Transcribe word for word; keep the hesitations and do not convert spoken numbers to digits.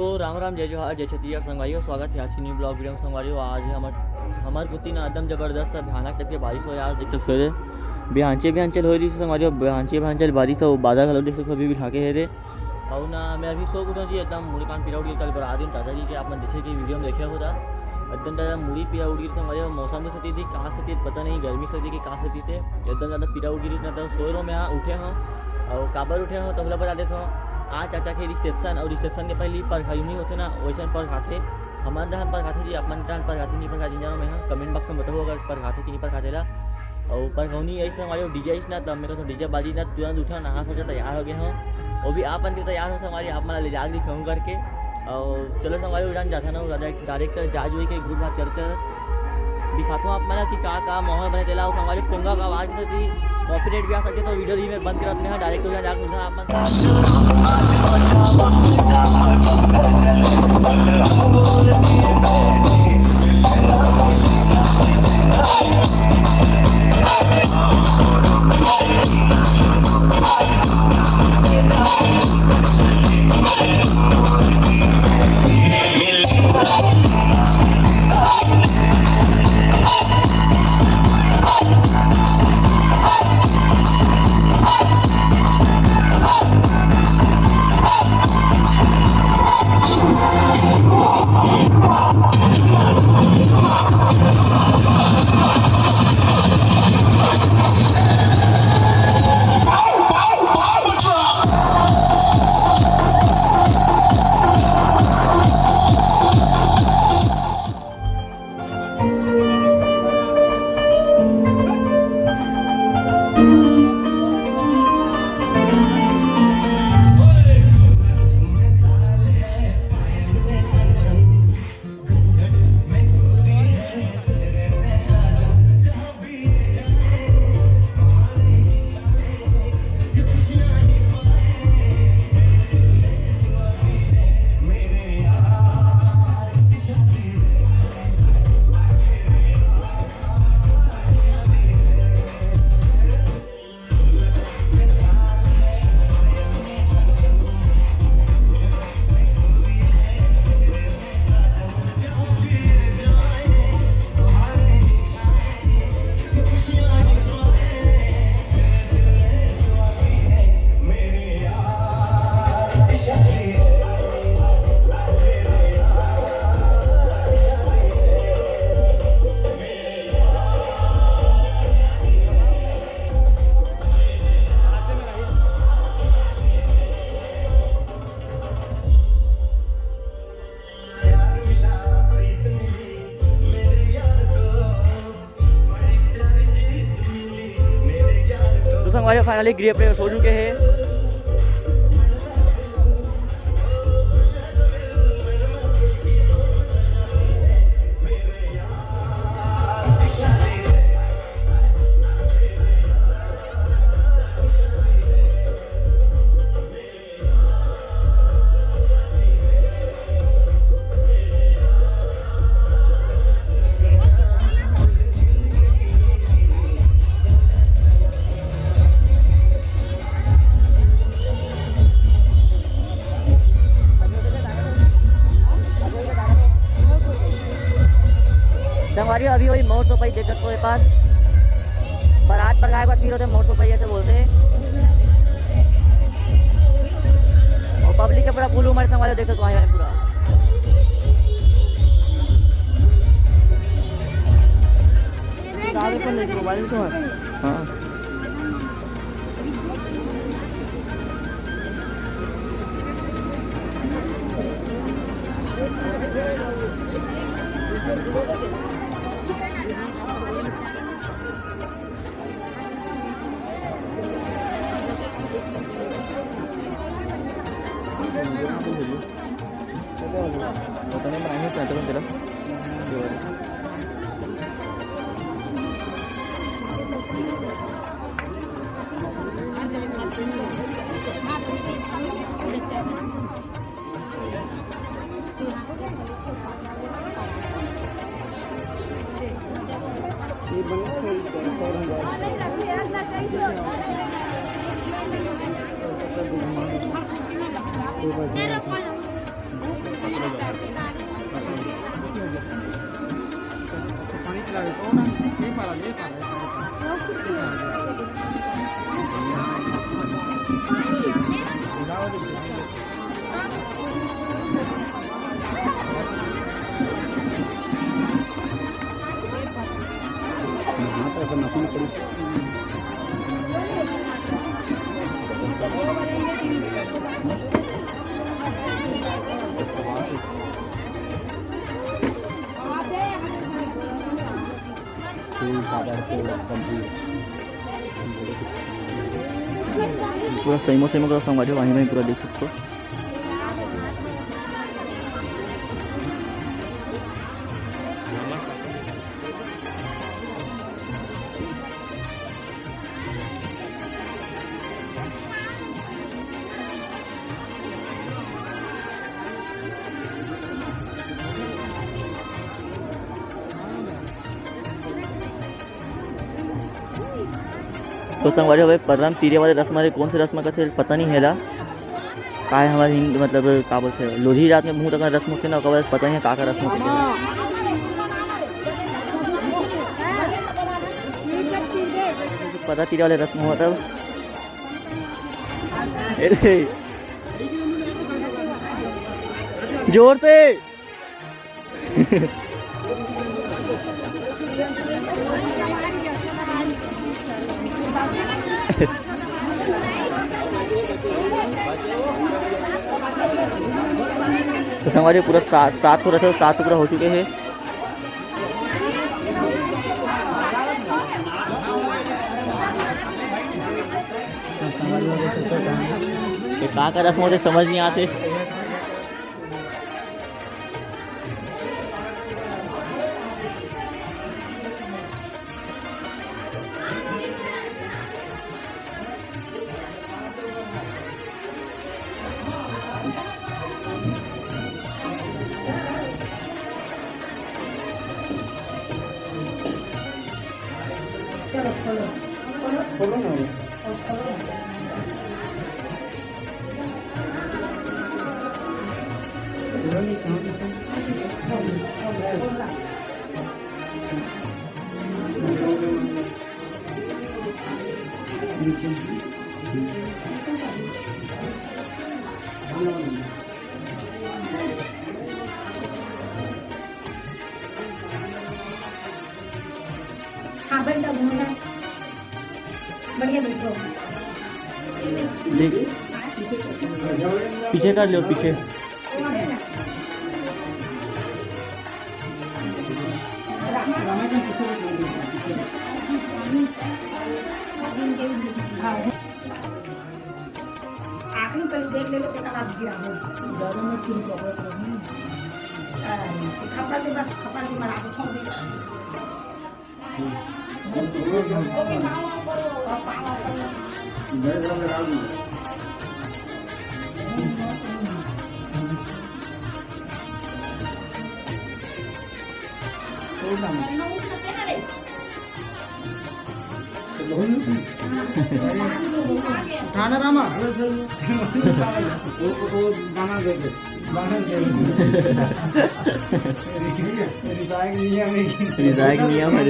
तो राम राम, जय जोहार, जय छत्तीसगढ़ संगवारी हो। स्वागत है आज की न्यू ब्लॉग वीडियो में संगवारी हो। आज हमर हमर कोती ना एकदम जबरदस्त भयानक टाइप के बारिश हो, आज देख सकते हो। बिहांचे बिहांचे हो रही संगवारी हो, बिहांचे बिहांचे बारिश हो, बादल घलो देख सकते हो अभी भी ढाके हे रे। और ना मैं अभी सो कुछ जी एकदम मुड़ी कान पीरा उठ गई कल बरात दिन चाचा जी के, आप मन जैसे कि वीडियो में देखे होता एकदम ज्यादा मुड़ी पीरा उठ गई संगवारी हो। मौसम के सेती थी, का सेती पता नहीं, गर्मी सेती कि का सेती थे, एकदम ज्यादा पीरा उठ गई ना। तो सोए रहो मैं, हाँ उठे हूँ। और काबर उठे हूँ तो ओला बता देता हूँ। आज चाचा के रिसेप्शन, और रिसेप्शन के पहले परघाई नहीं होते ना, वैसे परघाते। हमारे डहान परघाते जी, आप मन डहान परघाते नहीं परघाते, जानो मैं, हाँ कमेंट बॉक्स में बताओ अगर परघाते कि नहीं परघाते ला। और परघौनी ऐसे हमारे डीजे इस ना, तब मेरे को डीजे बाजी ना, तुरंत उठा नहा सके तैयार हो गए हो। वो भी आप मन के तैयार हो संगवारी, आप मन ले जाके दिखाऊँ करके। और चलो संगवारी, उड़ान जाता ना, डायरेक्ट डायरेक्ट जा जुए के ग्रुप बात करते हैं। दिखाता हूँ आप मन कि का का माहौल बने तेला। और संगवारी पोंगा का आवाज से थी कॉपीराइट भी आ सके, तो वीडियो भी मैं बंद करत नहीं, डायरेक्ट उड़ान जाके मिलता हूँ आप मन से। तो संगवारी, फाइनली गृह प्रवेश हो चुके हैं। संगवारी, अभी वही मोर तो भाई देख सकते हो, ये पास बारात पर गाय का तीर होते, मोर तो भाई ऐसे बोलते हैं। और पब्लिक के पूरा फूल उमर संगवारी देख सकते हो, आए हैं पूरा। मोबाइल तो है। हाँ। पूरा सैमो सैमो करा संगवारी हो, वहीं वहीं पूरा देख सकते हो। तो संगवारी हो, पर्रा म तीरे वाले रस्म हरे, कौन से रस्म कथे पता नहीं हे ला। का हे हमर हिंद, मतलब का बोलथे, लोधी जात में बहुत अकन रस्म होथे ना, ओकर वजह से पता नहीं हे का का रस्म होथे। पता तीरे वाले रस्म होथे तब। ए रे। जोर से। तो संगवारी हो, पूरा सात, सात पूरा थे, सात पूरा हो चुके हैं। ये का का रस्म होथे, समझ नहीं आते। चलो, खोलो। खोलो। खोलो ना। खोलो ना। खोलो नहीं, कहाँ पे से? खोलो, खोलो, खोलो। हाँ, बैठ जाओ दोनों जन। बढ़िया बैठो। देख, पीछे कर लो, पीछे। आखिरी कली देख ले लो, तेकर बाद गिरा हो। खपल के बस, खपल के मरा के छोड़ दे। उठाना रामा। वो, वो गाना दे दे। रिसायक नियम है। रिसायक नियम है।